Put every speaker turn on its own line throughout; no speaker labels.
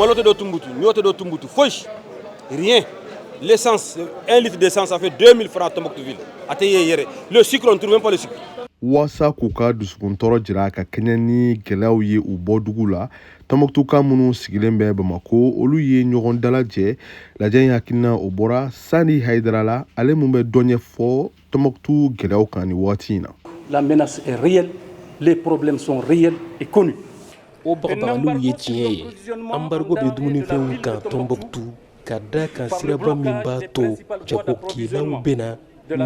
Malo tɛ don Tumutu, ɲɔ tɛ don Tumutu, foyi, rien. L'essence, 1 litre d'essence, ça fait 2000 francs à Tombouctou ville. A tɛ ye yɛrɛ. Le sucre, on ne trouve même pas le sucre.
Waasa k'u ka dusukuntɔɔrɔ jira ka kɛɲɛ ni gɛlɛyaw ye u bɔ dugu la, Tɔnbɔkutuka minnu sigilen bɛ Bamako, olu ye ɲɔgɔn dalajɛ. Lajɛ in hakilina, o bɔra Sani Hayidara la, ale mun bɛ dɔ ɲɛfɔ Tɔnbɔkutu gɛlɛyaw kan nin waati in na.
La menace est réelle, les problèmes sont réels et connus.
O bagabagaliw ye tiɲɛ ye. Embargo bɛ dumunifɛnw kan Tɔnbɔkutu ka da kan siraba min b'a to jagokɛlaw bɛ na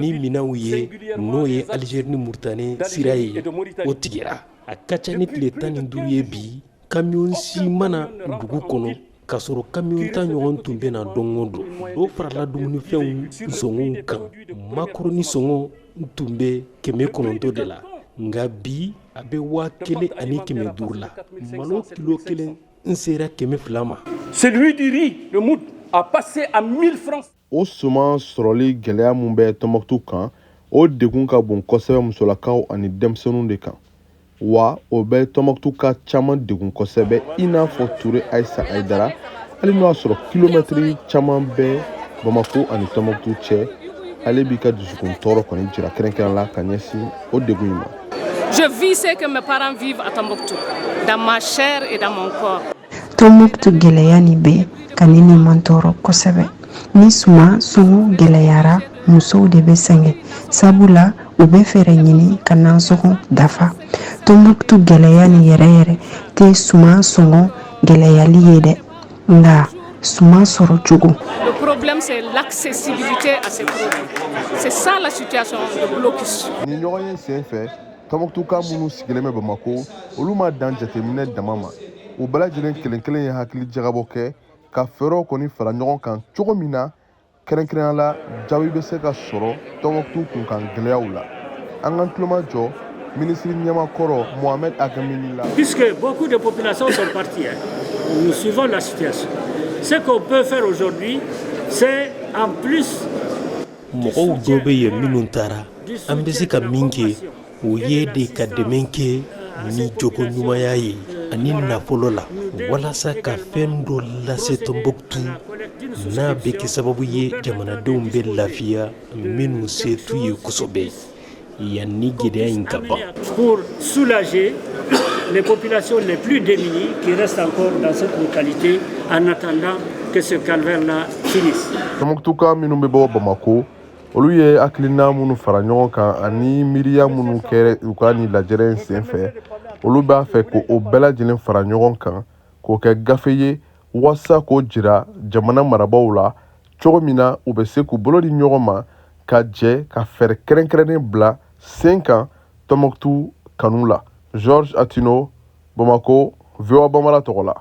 ni minɛnw ye, n'o ye Alizeri ni Muritani sira ye, o tigɛra. A ka ca ni tile 15 ye bi, kamiyɔn si ma na dugu kɔnɔ, k'a sɔrɔ kamiyɔn 10 ɲɔgɔn tun bɛ na don o don. Dɔ farala dumunifɛnw sɔngɔw kan. Makɔrɔni sɔngɔ tun bɛ 900 de la, nka bi a bɛ 1500 la. Malo kilo kelen n sera 200 ma.
Celui du riz, le moud, a passé à 1000 francs.
O suman sɔrɔli gɛlɛya mun bɛ Tɔnbɔkutu kan, o degun ka bon kosɛbɛ musolakaw ani denmisɛnninw de kan wa. O bɛ Tɔnbɔkutu ka caman degun kosɛbɛ, i n'a fɔ Ture Ayisa Ayidara. Hali n'o y'a sɔrɔ kilomɛtiri caman bɛ Bamako ani Tɔnbɔkutu cɛ, ale b'i ka dusukun tɔɔrɔ kɔni jira kɛrɛnkɛrɛn la ka ɲɛsin o degun in ma.
Je vis ce que mes parents vivent à Tombouctou, dans ma chair et dans mon corps.
Tombouctou gɛlɛya nin bɛ ka ne ni man tɔɔrɔ kosɛbɛ. Ni suman sɔngɔ gɛlɛyara, musow de bɛ sɛgɛn, sabula u bɛ fɛɛrɛ ɲini ka nasɔngɔ dafa. Tombouctou gɛlɛya nin yɛrɛ yɛrɛ tɛ suman sɔngɔ gɛlɛyali ye dɛ, nka suman sɔrɔ cogo.
Le problème, c'est l'accessibilité à ces produits. C'est ça la situation de blocus.
Ni ɲɔgɔn ye sen fɛ, Tɔnbɔkutuka minnu sigilen bɛ Bamako, olu ma dan jateminɛ dama ma. U bɛɛ lajɛlen kelen kelen ye hakili jagabɔ kɛ ka fɛɛrɛw kɔni fara ɲɔgɔn kan cogo min na, kɛrɛnkɛrɛnya la, jaabi bɛ se ka sɔrɔ Tɔnbɔkutu kunkan gɛlɛyaw la. An k'an tulomajɔ minisiri ɲɛmakɔrɔ Mohamed Ag Mini la.
Puisque beaucoup de populations sont parties, hein, nous suivons la situation. Ce qu'on peut faire aujourd'hui, c'est en plus
Mɔgɔw dɔ bɛ yen minnu taara. An bɛ se ka min kɛ, o ye de ka dɛmɛ kɛ ni jogo ɲumanya ye ani nafolo la, walasa ka fɛn dɔ lase Tɔnbɔkutu n'a bɛ kɛ sababu ye jamanadenw bɛ lafiya, minnu se t'u ye kosɛbɛ, yanni gɛlɛya in ka ban.
Pour soulager les populations les plus démunies qui restent encore dans cette localité en attendant que ce calvaire-là finisse.
Tɔnbɔkutuka minnu bɛ bɔ Bamako, olu ye hakilina minnu fara ɲɔgɔn kan ani miiriya minnu kɛ u ka nin lajɛrɛ in sen fɛ, olu b'a fɛ k'o bɛɛ lajɛlen fara ɲɔgɔn kan k'o kɛ gafe ye, walasa k'o jira jamana marabaaw la cogo min na u bɛ se k'u bolo di ɲɔgɔn ma ka jɛ ka fɛɛrɛ kɛrɛnkɛrɛnnen bila sen kan Tɔnbɔkutu kanu la. Georges Atino, Bamako, VOA Bambara tɔgɔ la.